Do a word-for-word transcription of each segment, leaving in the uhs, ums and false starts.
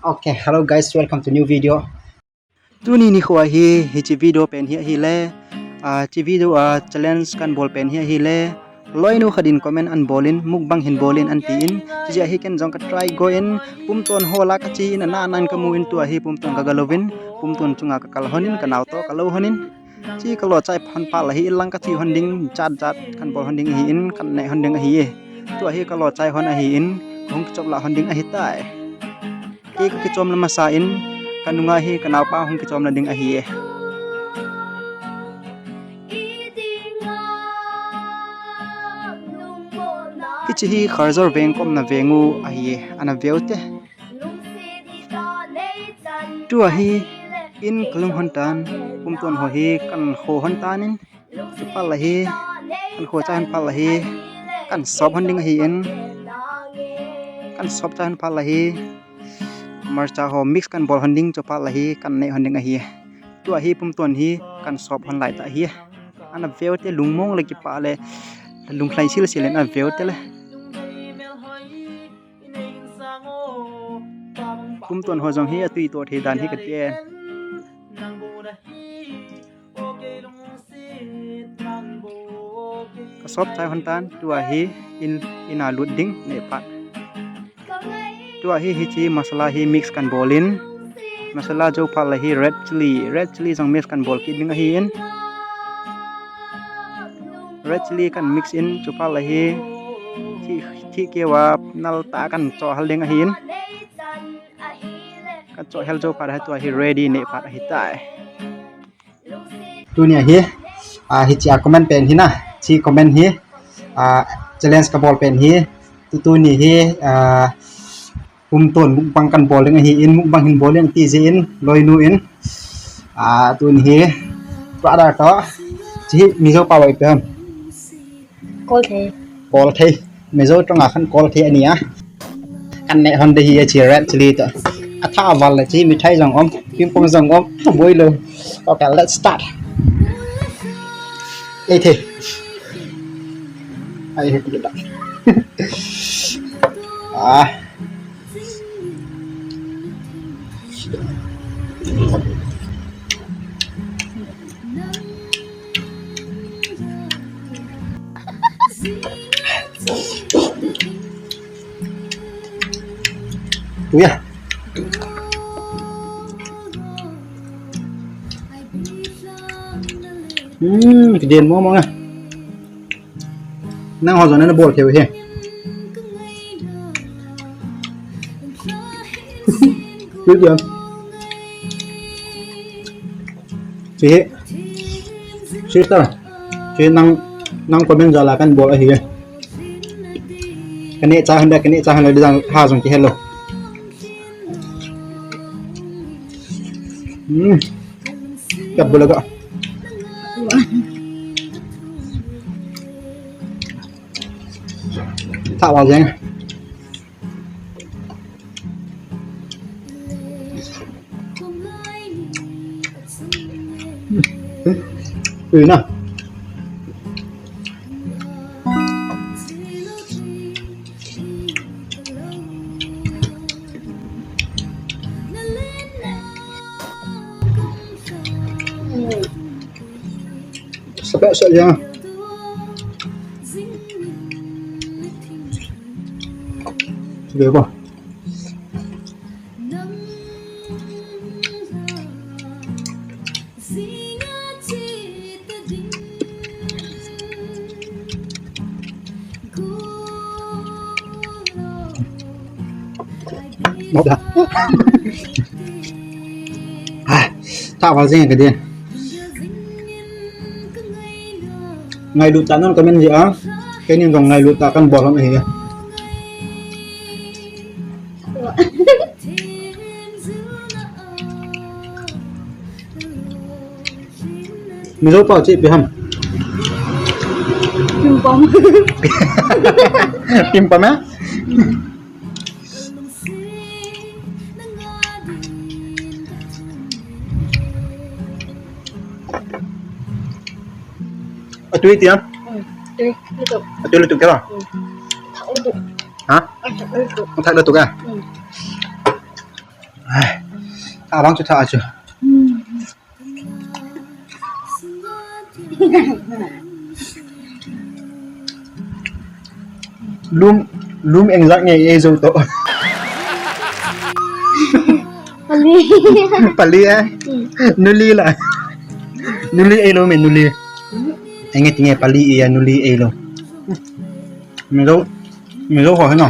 Okay, hello guys, welcome to new video. Tuni nikho hi, hiche video pen hi ahile, ah, hiche video a challenge kahin bol pen hi ahile, loinu khat in comment ahin bol in, mukbang hin bol in ahin tin, hiche jeh a hi ken jong ka try go in, pumton ho la kache in, ana anan kamu in, tua hi pumton ka galo in, pumton chunga ka kal hon in, ka nao toh ka lo hon in. Hiche ka lo chai hon phat le hi, ilang kache hon ding, jat jat kahin bol hon ding ahi in, kahin neh hon ding ahi e. Tua hi ka lo chai hon ahi in, hung kichop la hon ding ahi tai. Kei ka kichom le masa in, ka nunga hi ka naopa hung kichom le ding ahi e. Hiche hi Kharjor veng ka umna veng u ahi e, ana veu te. Tua hi in ka lhung hon tan, pumton ho hi kahin kho hon tan in, chuphat le hi, kahin kho chai hon phat le hi, kahin sop hon ding ahi in, kahin sop chai hon phat le hi, marcha ho mix kahin bol hon ding, chuphat le hi, kahin neh hon ding ahi. Tua hi pumton hi kahin sop hon lai ta ahi. Ana veu te, lungmong le kipah le, lunglhai sil sil le ana veu te le. Pumton ho jong hi atui toh thei dan hi ka ti e. Ka sop chai hon tan, tua hi in, in a lut ding neh phat. Tua hi hiche masala hi mix kahin bol in. Masala jou phat le hi red chilli, red chilli jong mix kahin bol kit ding ahi in. Red chilli kahin mix in, chuphat le hi thi, thi keu a nal tah a kahin choh hel ding ahi in. Kahin choh hel jou phat le hi tua hi ready neh phat ahi tai. Tuni a hi, ah, hiche a comment pen hi na, hiche comment hi, ah, challenge ka bol pen hi, tu, tuni hi, ah, pumton mukbang kahin bol ding ahi in, mukbang hin bol ding ti jeh in, loinu in, ah, tuni hi, brother toh, hiche hi Mizo pao a ipi ham. Kolthei. Kolthei. Mizo tonga khan kolthei ani a. Kahin neh hon ding ahi hiche red chilli toh. Atha val le hiche mithai jong um, ping pong jong um, boi lou. Okay, let's start. Ei thei. Ai he pida. Ah. Ui a. Hmm, kiden mong mong a. Nangho jong nana bol thei u hi. Hiche hi. Sister. Hiche nang, nang comment jal a kahin bol ahi e. Ka neh chai hon ding, ka neh chai hon ding, ha jong kihel lou. Hmm. Kap bula ka. Tha val jeng. Ui na. Sa peh sa jeng. Ve bo. Mop da. Ah, tha val jeng ka din. Ngailut tah nan comment jeh a. Keini jong ngailut tah kahin bol hon ahi. Mizo pao chu ipi ham? Ping pong. Ping pong a? Atui ti ham? Hmm, tui lutuk. Atui lutuk kei lo? Hmm. Thak lutuk. Ha? Ai, thak lutuk. Thak lutuk a? Hmm. Ai, tha bang chu tha chu. Lum, lum eng jat nge ei jou to. Pali. Pali eh? Hmm. Nuli la. Nuli eilou me nuli. Enge tinge pali e ya nuli eilou. Mizo, mizo ho hena.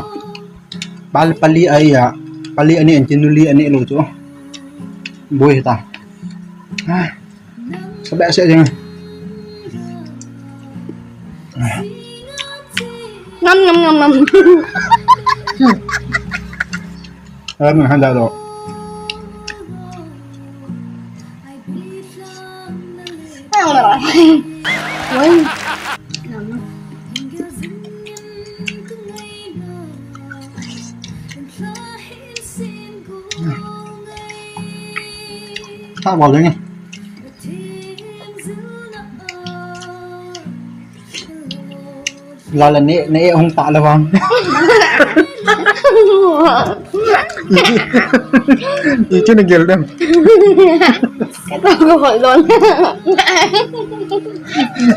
Pal, pali a ya. Pali ani anti nuli ani lou chu. Boi ta. Ah. Sabeh se jeng. Ngam, ngam, ngam, ngam. Alam na handa do. Ay, wala. Uy. Tha bol ding. Lala ne, ne hung ta la vang. Ichu na gel dem. Ka to ko hol don.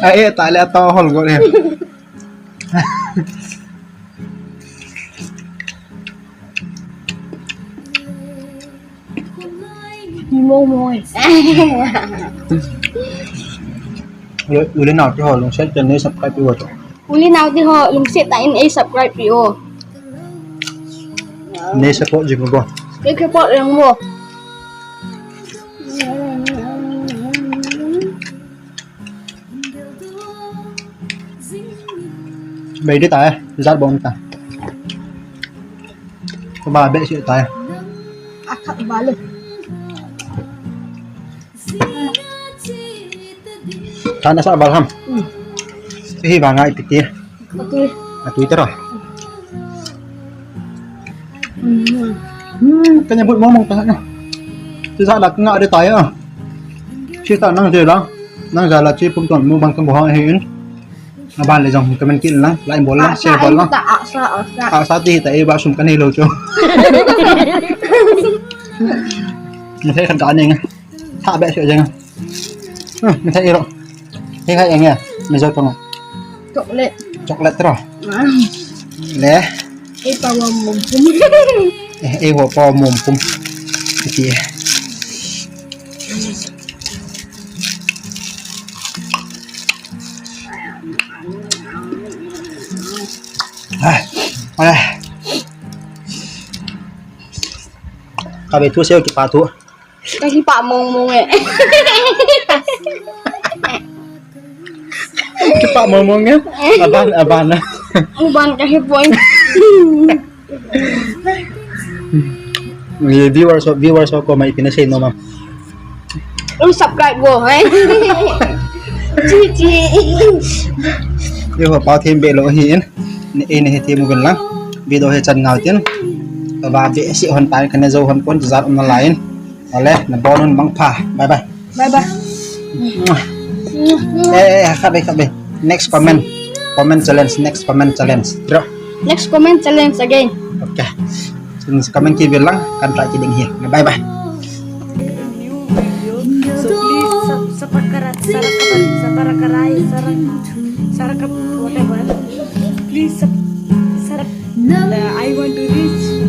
A e ta le a to hol go le. Mo mo. Ule, ule nau ti ho lungset tah in nei subscribe pi uvo. Ule nau ti ho lungset tah in ei subscribe pi uvo. Nei support jing uvo. Nei support jing uvo. Bei di ta, jat bom ta. Ko ba be si ta. Akha ba le. Tha na sa bal ham. Hmm. Hi ba ngai piti. Atui. Atui tara. Hmm. Hmm, kanya but mong mong ta na. Sisa la nga de ta ya. Sisa nang je la. Nang ja la chi pum ton mu bang kan bo ha hin. Aban le jong comment kit lang, like bol lang, share bol lang. Ta asa, asa. Asa ti ta e ba sum kan hei lou chu. Ni thei khan ka ne nga. Tha be se jeng. Hmm, ni thei ro. Hei khai eng ya. Mi jo tong. Chocolate. Chocolate ro. Ah. Le. Ei pa wa mom pum. Eh, ei wa pa wa mom pum. Ti. Ai, ai. Ka be thu seo kipa thu. Ka kipa mong mong e. Kipa mong mong e. Aban, aban na. Aban ka hi point. Ye viewers, viewers ko mai pina sei nom am. Ui, subscribe bo, eh. Chi, chi. Ye ho pa them be lou hi in. Ni, eh, ni he them uvin lang. Video he chan ngau tin. Ba be si hon pa ka ne jo hon pon jat um na lai in. Ale, na bon un bang pha. Bye bye. Bye bye. Eh, eh, khatvei, khatvei. Next comment. Comment challenge, next comment challenge. Bro. Next comment challenge again. Okay. Comment kit uvin lang, kan try kit ding hi. Bye bye. So please sub-, subscribe, subscribe, subscribe, subscribe, whatever. Please sub-, sub-, uh, I want to reach